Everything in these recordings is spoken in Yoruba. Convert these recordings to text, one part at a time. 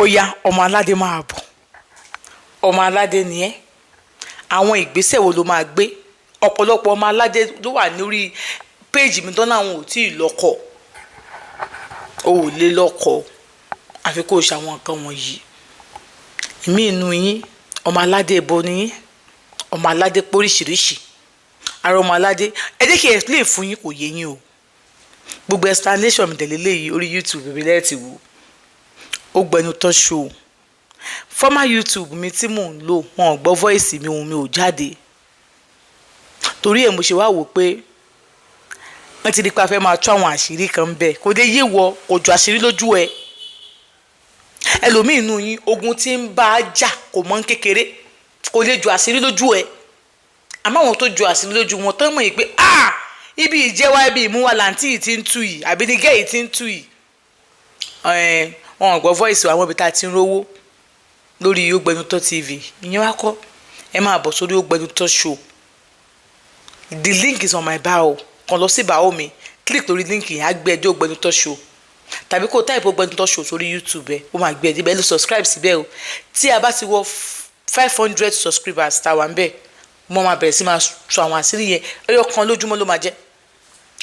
Ó yá, ọmọ aládé, máa bọ̀. Ọmọ aládé ni ẹ́. Àwọn ìgbésẹ̀ wo ló máa gbé? Ọ̀pọ̀lọpọ̀ ọmọ aládé ló wà lórí péèjì mi tán láwọn ò tí ì lọ́kọ. O ò lè lọ́kọ àfi kó o ṣàwọn nǹkan wọ̀nyí. Ìmí inú yín, ọmọ aládé ibo ni yín? Ọmọ aládé póríṣiríṣi ara ọmọ aládé. Ẹ jẹ́ kí n explain fún yín, kò yé yín o. Gbogbo explanation mi tẹ̀lé léyìí, orí YouTube mi lẹ́ẹ̀tì wò ó, gbẹnu tán show. Former YouTube mi tí mò ń lò, wọn ò gbọ́ voice mi, ohùn mi ò jáde. Torí ẹ̀ mo ṣe wá wò pé wọ́n ti di pé a fẹ́ máa tú àwọn àṣírí kan bẹ́ẹ̀. Kò dé yé wọ, kò jọ àṣírí lójú ẹ. Ẹlòmíì inú yín, ogun tí ń bá a jà kò mọ́ ń kékeré, kò lè jọ àṣírí lójú ẹ. Àmọ́ àwọn tó jọ àṣírí lójú wọn tán mọ̀ yìí pé, ah, ibi ìjẹ́wá, ibi ìmúwa làǹtí yìí ti ń tú yìí, àbí ní gẹ́yìí ti ń tú yìí. Wọn ò gbọ́ voice àwọn ibi tá a ti ń rówó lórí Ògbẹ́nutọ́ TV. Ìyẹn wá kọ́. Ẹ máa bọ̀ sórí Ògbẹ́nutọ́ show. The link is on my bio. Kàn lọ sí bio mi, click lórí link yẹn, á gbé ẹ dé Ògbẹ́nutọ́ show, tàbí kó type Ògbẹ́nutọ́ show sórí YouTube ẹ, ó máa gbé ẹ débẹ̀. Ẹ lọ subscribe síbẹ̀ o. Tí a bá ti wọ 500 subscribers tá a wà ń bẹ̀, mo máa bẹ̀rẹ̀ sí máa sọ àwọn àṣírí yẹn. Ẹyọ kan lójúmọ́ ló máa jẹ́,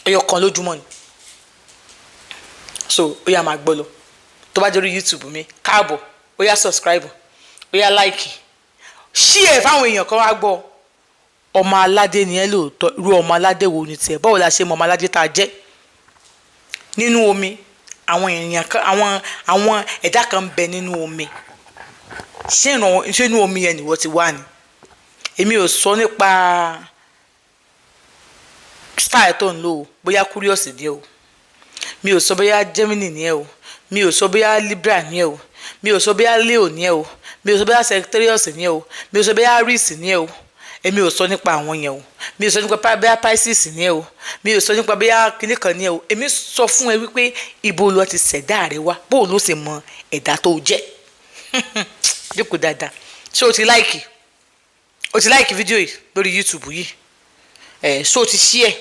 ẹyọ kan lójúmọ́ ni. So ó yá, máa gbọ́ lọ. Tó bá jẹ́ orí YouTube mi, káàbọ̀. Ó yá, subscribe, ó yá, like, share fáwọn èèyàn kan wá gbọ́. Ọmọ aládé ni ẹ lóòótọ́, irú ọmọ aládé wo ni tiẹ̀? Báwo la ṣe mọ ọmọ aládé tá a jẹ́? Nínú omi, àwọn èèyàn kan, àwọn ẹ̀dá kan ń bẹ nínú omi. Ṣé ìran, ṣé inú omi yẹn nìwọ ti wá ni? Èmi ò sọ nípa style tó ń lò ó, bóyá Aquarius ni o. Mi ò sọ bóyá Gemini ni ẹ o. Mi ò sọ bóyá Libra ni ẹ o. Mi ò sọ bóyá Leo ni ẹ o. Mi ò sọ bóyá Sagittarius ni ẹ o. Mi ò sọ bóyá Aries ni ẹ o. Èmi ò sọ nípa àwọn yẹn o. Mi ò sọ nípa bóyá Pisces ni ẹ o. Mi ò sọ nípa bóyá kinní kan ni ẹ o. Èmi sọ fún ẹ wípé ibo ló ti ṣẹ̀dá rẹ wá, bó ló sì mọ ẹ̀dá tó jẹ́. Jókòó dáadáa. Ṣé o ti like? O ti like fídíò yìí lórí YouTube yìí ẹ? Ṣé o ti share?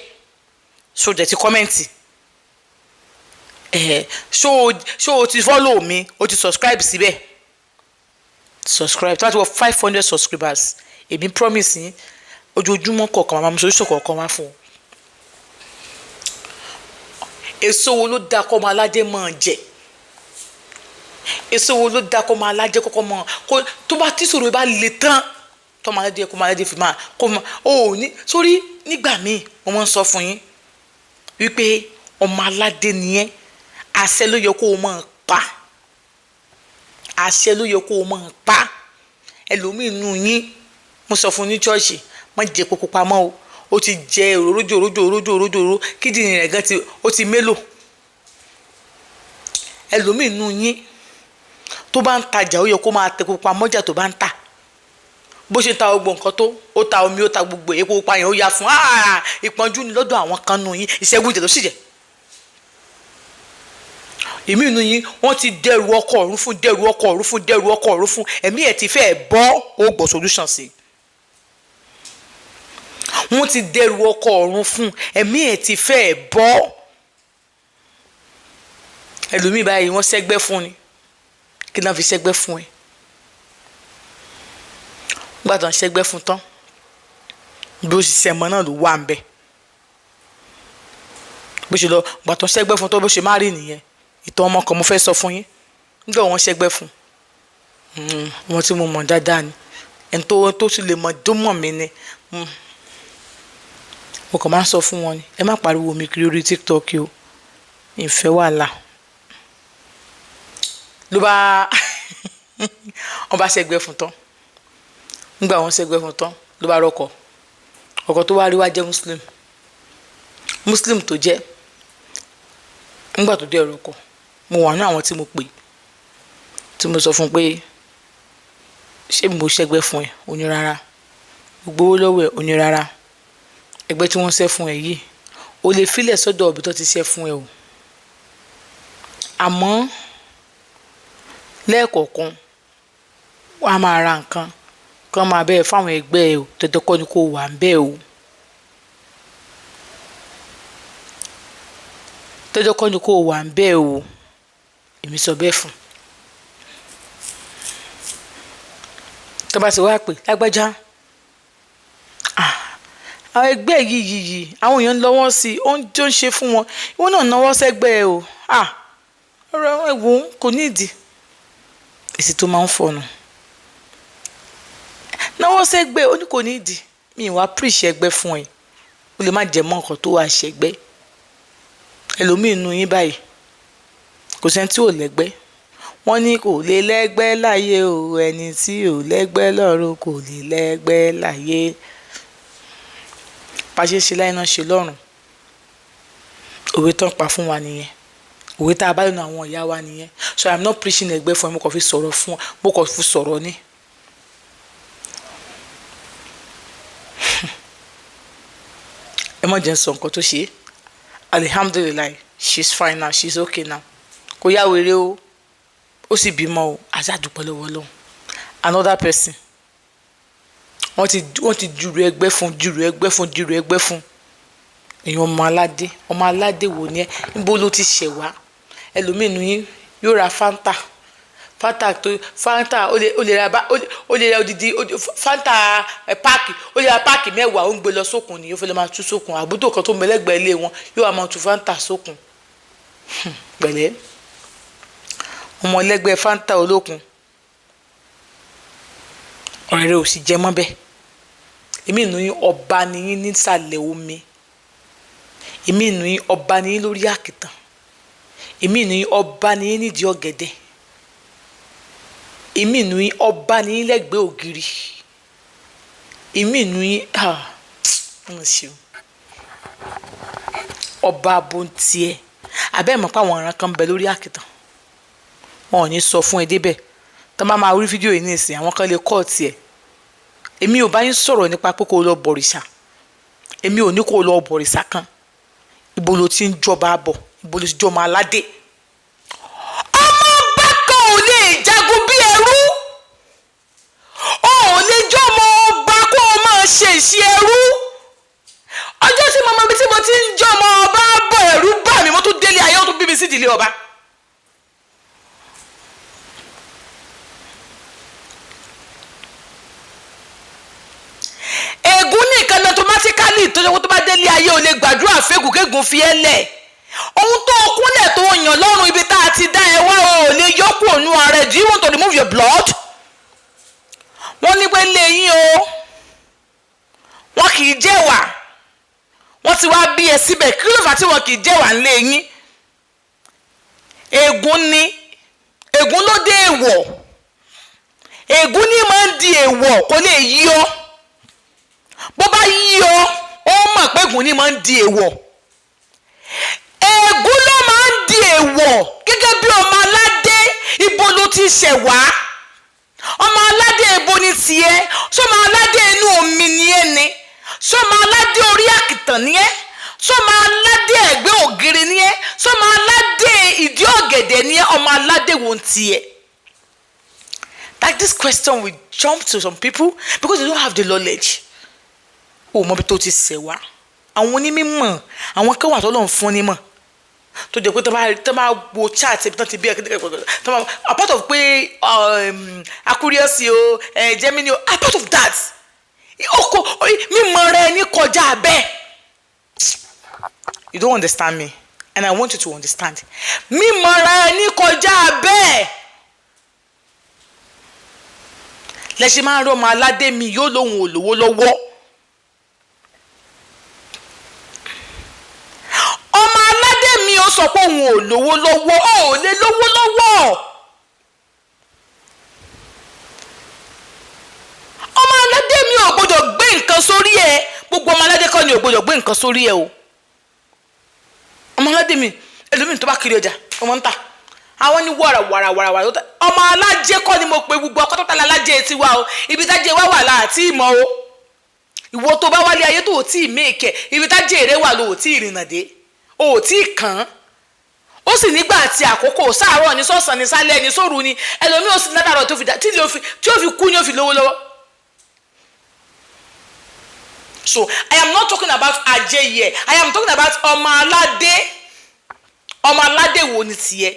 Ṣé o dẹ̀ ti comment ẹ? Ṣé o ti follow mi? O ti subscribe síbẹ̀? Subscribe. Tí wọ́n ti wọ 500 subscribers, èmi promise yín, ojoojúmọ́ kọ̀ọ̀kan màmá mi solution kọ̀ọ̀kan wá fún un. Èso wo ló dáa kọ́ ọmọ aládé máa jẹ? Èso wo ló dáa kọ́ ọmọ aládé kọ́kọ́ máa kó tó bá tí ìṣòro bá le tán, tọ́mọ aládé kó ọmọ aládé fi máa kó máa ó ní sórí? Nígbà míì, mo máa ń sọ fún yín wípé ọmọ aládé nìyẹn, àṣẹ ló yẹ kó o máa pa, àṣẹ ló yẹ kó o máa pa. Ẹlòmíín nù yín, mo sọ fún ní ṣọ́ọ̀ṣì, má jẹ kókó pamọ́ o. Ó ti jẹ òróró jòró jòró jòró jòró, kíndìnrín rẹ̀ gan ti ó ti mélòó. Ẹlòmíín nù yín, tó bá ń tajà, ó yẹ kó máa tẹ epo pupa mọ́jà tó bá ń tà. Bó ṣe ta gbogbo nǹkan tó ó ta, omi ó ta, gbogbo epo pupa yẹn ó ya fún ìpọ́njú ni lọ́dọ̀ àwọn kan nù yín. Ìṣẹ́gun ìjẹ̀ ló sì jẹ́. Èmi nù yín, wọ́n ti dẹrù ọkọ̀ ọ̀run fún, dẹrù ọkọ̀ ọ̀run fún, dẹrù ọkọ̀ ọ̀run fún, ẹ̀mí ẹ̀ ti fẹ́ bọ́. Ó gbọ́ solution sí. Wọ́n ti dẹrù ọkọ̀ ọ̀run fún, ẹ̀mí ẹ̀ ti fẹ́ bọ́. Ẹlòmíì báyìí, wọ́n ṣẹ́gbẹ́ fún ni. Kí náà fi ṣẹ́gbẹ́ fún ẹ? Nígbà tó ń ṣẹ́gbẹ́ fún tán, bí ó sì ṣẹmọ náà ló wà ń bẹ̀, bó ṣe lọ gbà tó ń ṣẹ́gbẹ́ fún tó, bó ṣe má rí nìyẹn. Ìtàn ọmọ kan mo fẹ́ sọ fún yín. Nígbà wọ́n ṣẹ́gbẹ́ fún wọn, tí mo mọ̀ dáadáa ni, ẹni tó sì lè mọ̀ tó mọ̀ mí ni. Mo kàn máa ń sọ fún wọn ni, ẹ má pariwo mi kiri orí TikTok o, ìfẹ́ wàhálà. Ló bá wọ́n bá ṣẹ́gbẹ́ fún tán, nígbà wọ́n ṣẹ́gbẹ́ fún tán, ló bá rọ́kọ. Ọkọ tó wá rí wá jẹ́ Muslim. Muslim tó jẹ́, nígbà tó dé ọ̀rọ̀ ọkọ, mo wà ní àwọn tí mo pè, tí mo sọ fún pé, ṣé mo ṣẹ́gbẹ́ fún ẹ? Ó ní rárá. Gbogbo owó lọ́wọ́ ẹ? Ó ní rárá. Ẹgbẹ́ tí wọ́n ṣẹ́ fún ẹ yìí, o lè filẹ̀ sọ́dọ̀ òbí tó ti ṣẹ́ fún ẹ o, àmọ́ lẹ́ẹ̀kọ̀ọ̀kan, wọ́n á máa ra nǹkan kán máa bẹ́ẹ̀ fáwọn ẹgbẹ́ ẹ o. Dandan kọ́ ni kó wà ń bẹ́ẹ̀ o, dandan kọ́ ni kó wà ń bẹ́ẹ̀ o. Èmi sọ bẹ́ẹ̀ fún. Tí wọ́n bá ti wá pè lágbájá, àwọn ẹgbẹ́ yìí yìí yìí, àwọn èèyàn ń lọ́wọ́ sí i, ó ń tó ń ṣe fún wọn, ìwọ náà náwó sẹ́gbẹ́ ẹ o. Ọ̀rọ̀ ẹ̀wò kò ní ìdí. Èsì tó máa ń fọnù. Náwó sẹ́gbẹ́, ó ní kò ní ìdí. Mi ì wá preach ẹgbẹ́ fún ẹ. Ó lè má jẹ mọ́ nǹkan tó wà ṣẹgbẹ́. Ẹlòmíì nínú yín báyìí, kò sí ẹni tí ò lẹ́gbẹ́. Wọ́n ní kò lè lẹ́gbẹ́ láyé o, ẹni tí ò lẹ́gbẹ́ lọ́run kò lè lẹ́gbẹ́ láyé. Bá ṣe ń ṣe láyé náà ṣe lọ́run. Òwe tó ń pa fún wa nìyẹn. Òwe tá a bá lẹ́nu àwọn ìyá wa nìyẹn. So I am not preaching ẹgbẹ́ fún ẹ, mo kàn fi sọ̀rọ̀ fún ọ, mo kàn fi sọ̀rọ̀ ni. Ẹ má jẹ́ n sọ nǹkan tó ṣe. Alhamdulillah, she's fine now, she's okay now. Kò yá wèrè o, ó sì bímọ o, àti àdúpẹ́ lọ́wọ́ Ọlọ́run. Another person, wọ́n ti jùrù ẹgbẹ́ fún, jùrù ẹgbẹ́ fún, jùrù ẹgbẹ́ fún. Èèyàn ọmọ aládé, ọmọ aládé wo ni ẹ́? Níbo ló ti ṣẹ̀ wá? Ẹlòmíì nínú yín yóò ra Fanta. Fanta tó Fanta, ó lè ra bá, ó lè ra odidi Fanta páàkì, ó lè ra páàkì 10, ó ń gbé lọ sókun ni, ó fẹ́ lọ máa tú sókun. Àbúrò kan tó ń bẹ lẹ́gbẹ̀ẹ́ ilé wọn yóò wá máa tú Fanta sókun. Pẹ̀lẹ́. Ọmọ ẹlẹ́gbẹ́ Fanta olókun. Ọ̀rẹ́ rẹ̀ ò sì jẹ mọ́ bẹ́ẹ̀. Èmi nínú yín, ọba ni yín nísàlẹ̀ omi. Èmi nínú yín, ọba ni yín lórí àkìtàn. Èmi nínú yín, ọba ni yín nídìí ọ̀gẹ̀dẹ̀. Èmi nínú yín, ọba ni yín lẹ́gbẹ̀ẹ́ ògiri. Èmi nínú yín, ah, mo ṣe o. Ọba abo ń tiẹ̀. Àbẹ́ ẹ̀ mọ̀ pé àwọn ìran kan ń bẹ lórí àkìtàn. Wọn ò ní sọ fún ẹ débẹ̀. Tí wọ́n bá máa rí fídíò yìí nísìnyí, àwọn kan lè cut ẹ̀. Èmi ò bá yín sọ̀rọ̀ nípa pé kó lọ bọ̀rìṣà. Èmi ò ní kó lọ bọ̀rìṣà kan. Ibo lo ti ń jọba bọ̀? Ibo lo ti jọmọ aládé? Ọmọ ọba kan ò lè jagun bí ẹrú. O ò lè jọmọ ọba kó o máa ṣe ìṣe ẹrú. Ọjọ́ tí mo mọ ibi tí mo ti ń jọmọ ọba bọ̀, ẹ̀rú bà mí, mo tún délé ayé, ó tún bí mi sí ìdílé ọba. Ègún nìkan automatically tó ṣe kó tó bá délé ayé, ò lè gbàdúrà fẹ́gùn kégun fi ẹ́ lẹ̀. Ohun tó kúnlẹ̀ tó yàn lọ́rùn, ibi tá a ti dá ẹ wá, o ò lè yọ kúrò nínú ara ẹ. Do you want to remove your blood? Wọ́n ní pé lé yín o, wọ́n kì í jẹ́wà. Wọ́n ti wá bí ẹ síbẹ̀, kí ló fà tí wọ́n kì í jẹ́wà ńlé yín? Ègún ni, ègún ló dé èèwọ̀. Ègún ní máa ń di èèwọ̀, kò lè yí ọ. Bó bá yí ọ, ó mọ̀ pé ègún ní máa ń di èèwọ̀. Ègún ló máa ń di èèwọ̀. Gẹ́gẹ́ bí ọmọ aládé, ibo ló ti ṣẹ̀ wá? Ọmọ aládé ibo ni tiẹ̀? Sọmọ aládé inú omi ni ẹ ni? Sọmọ aládé orí àkìtàn ni ẹ? Sọmọ aládé ẹ̀gbẹ́ ògiri ni ẹ? Sọmọ aládé ìdí ọ̀gẹ̀dẹ̀ ni ẹ? Ọmọ aládé wo ń tiẹ̀? Like, this question will jump to some people because they don't have the knowledge. O mọ bí tó ti ṣẹ̀ wá. Àwọn onímọ̀, àwọn kan wà tó lọ́n fún ní mọ̀ tó jẹ́ pé tó bá wo chart ibi tó ti bí ẹ, tó bá apart of pé Aquarius o, Gemini o, apart of that, oko mímọ̀ rẹ ní kọjá bẹ́ẹ̀. You don't understand me and I want you to understand. Mímọ̀ rẹ ní kọjá bẹ́ẹ̀. Lẹ́sìn máa ń rí ọmọ aládé mi yóò lóun ò lówó lọ́wọ́. Ọmọ aládé mi ó sọ pé òun ò lówó lọ́wọ́. Ó ò lè lówó lọ́wọ́. Ọmọ aládé mi ò gbọdọ̀ gbé nǹkan sórí ẹ. Gbogbo ọmọ aládé kọ́ ni ò gbọdọ̀ gbé nǹkan sórí ẹ o. Ọmọ aládé mi, ẹlòmíì tó bá kiri ọjà, ọmọ ń tà àwọn ní wàrà wàrà wàrà wàrà. Ọmọ alájẹ kọ́ ni mo pe gbogbo ọkọ tó tà lálájẹ tiwa o. Ibi tájẹ wá wà láàtí ìmọ̀ o. Ìwọ tó bá wálé ayé tó ò tí ì méèkẹ, ibi tájẹ èrè wà ló ò tí ì rìnà dé, o ò tí ì kàn án. Ó sì nígbà àti àkókò, sáàárọ̀ ní, sọ̀sán ní, sálẹ̀ ní, sóru ní. Ẹlòmíì ó sì látàrọ̀ tó fi dá tí ó fi kú ní ó fi lówó lọ́wọ́. So I am not talking about ajé here, I am talking about ọmọ aládé. Ọmọ aládé wo ni tiẹ̀?